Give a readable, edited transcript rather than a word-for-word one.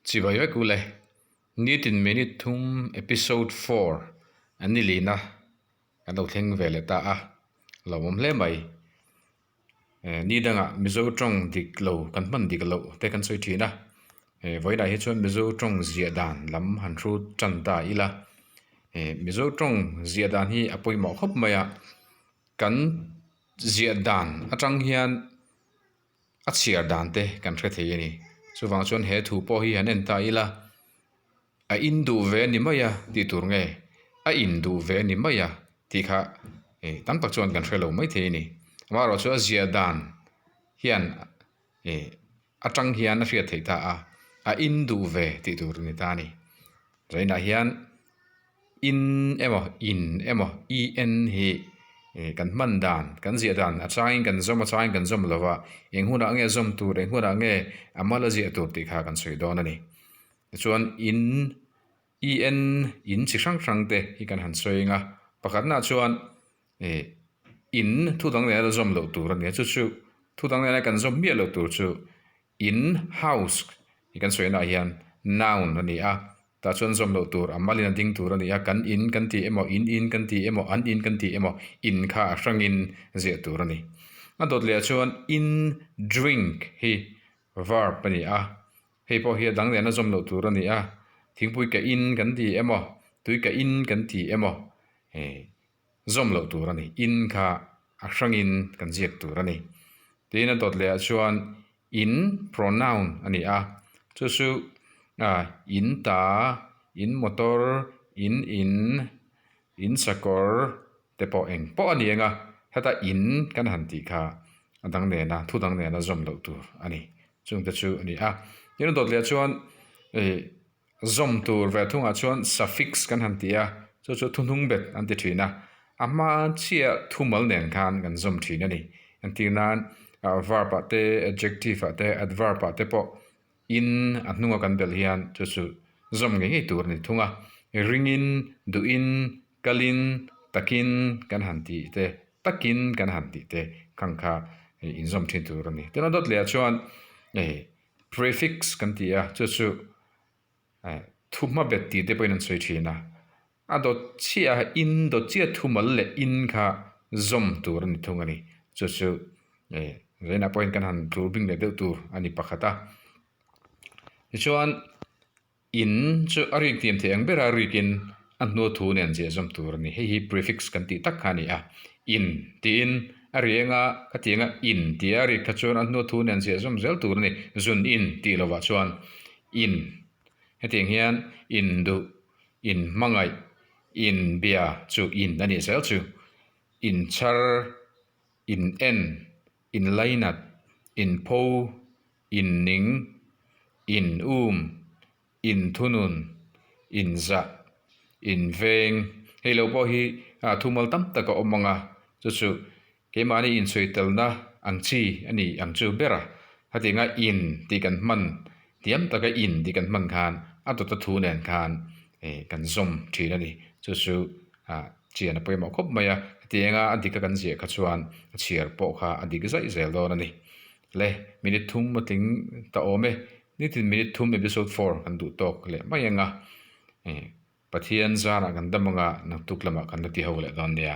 Chibai vek ule, Nitin minute thum episode 4 an ni lina kan lo thleng ve leh ta a, lawmawm hle mai. Ni dangah Mizo tawng dik lo kan hman dik loh te kan sawi thin a, vawiinah hi chuan Mizo tawng ziah dan lam han hrut tan ta ila, Mizo tawng ziah dan hi a pawimawh khawp mai a, kan ziah dan atang hian a chhiar dan te kan hre thei a ni. Chuvang chuan he thu pawh hi han en ta ila, a in duh ve a ni mai a tih tur nge, a in duh ve a ni mai a tih kha eh tam tak chuan kan hre lo mai thei a ni. Amaherawhchu a ziah dan hian eh atang hian a hriat theih ta a, a in duh ve tih tur a ni ta a ni. Zainah hian In emaw, in emaw, en hi kan hman dan, kan ziah dan a changin kan zawm a changin kan zawm lo va, eng hunah nge zawm tur, eng hunah nge a mal a ziah tur tih kha kan sawi dawn a ni. Tichuan in, en, in chi hrang hrang te hi kan han sawi ang a, pakhatnaah chuan in thu dang nena zawm loh tur a ni a, chu chu thu dang nena kan zawm miah loh tur chu In, house, hi kan sawi naah hian noun a ni a, tah chuan zawm loh tur, a malin a ding tur a ni a, kan in kan ti emaw, in in kan ti emaw, an in kan ti emaw, in kha a hrangin ziah tur a ni. A dawt lehah chuan in drink hi verb a ni a, hei pawh hi a dang nena zawm loh tur a ni a, thingpui ka in kan ti emaw, tui ka in kan ti emaw, zawm loh tur a ni, in kha a hrangin kan ziak tur a ni. Tin a dawt lehah chuan in pronoun a ni a, chu chu in ta, in motor, in in, in sakawr te pawh eng pawh a ni ang a, heta in kan han tih kha a dang nena thu dang nena zawm loh tur a ni. Chungte chu a ni a. Tin a dawt lehah chuan ih Zawm tur ve thungah chuan suffix kan han ti a, chu chu thuhnung bet an ti thin a, a hma chiah thumal nen khan kan zawm thin a ni. Entir nan verb ah te, adjective ah te, adverb ah te pawh in a hnunga kan belh hian chu chu zawm ngei ngei tur a ni thung a. Ringin, duhin, kalin, takin kan han tih te, takin kan han tih te khang kha inzawm thin tur a ni. Tin a dawt lehah chuan Prefix kan ti a, chu chu thuhma bet tih te pawhin an sawi thin a, a dawt chiah a in dawt chiah thumal leh in kha zawm tur a ni thung a ni, chu chu vawiinah pawhin kan han tlur bing leh deuh tur a ni pakhat a, tichuan. In chu a rik tiam thei ang bera rikin a hnua thu nen ziah zawm tur a ni. Hei hi prefix kan tih tak kha a ni a. In tiin a ri eng a, khatianga in tia a rik kha chuan a hnua thu nen ziah zawm zel tur a ni. Zun in tih lovah chuan in. Hetiang hian in duh, in hmangaih, in bia chu in a nih zel chu. In chhar, in en, in lainat, in pho, in ning, in um, in thunun, in zah, in veng. Hei lo pawh hi thumal tam tak a awm ang a, chu chu keimahni insawi telna ang chi a ni ang chu ber a. Hetianga in tih kan hman, thiam taka in tih kan hman khan a dawta thu nen khan kan zawm thin a ni. Chu chu chian a pawimawh khawp mai a, hetianga a dika kan ziah kha chuan a chhiar pawh kha a dik zaih zel dawn a ni. Le, minute thum a tling ta awm e. Nitin minute thum episode 4 kan duh tawk leh mai ang a. Pathian zarah kan dam anga naktuk lamah kan la ti ho leh dawn nia.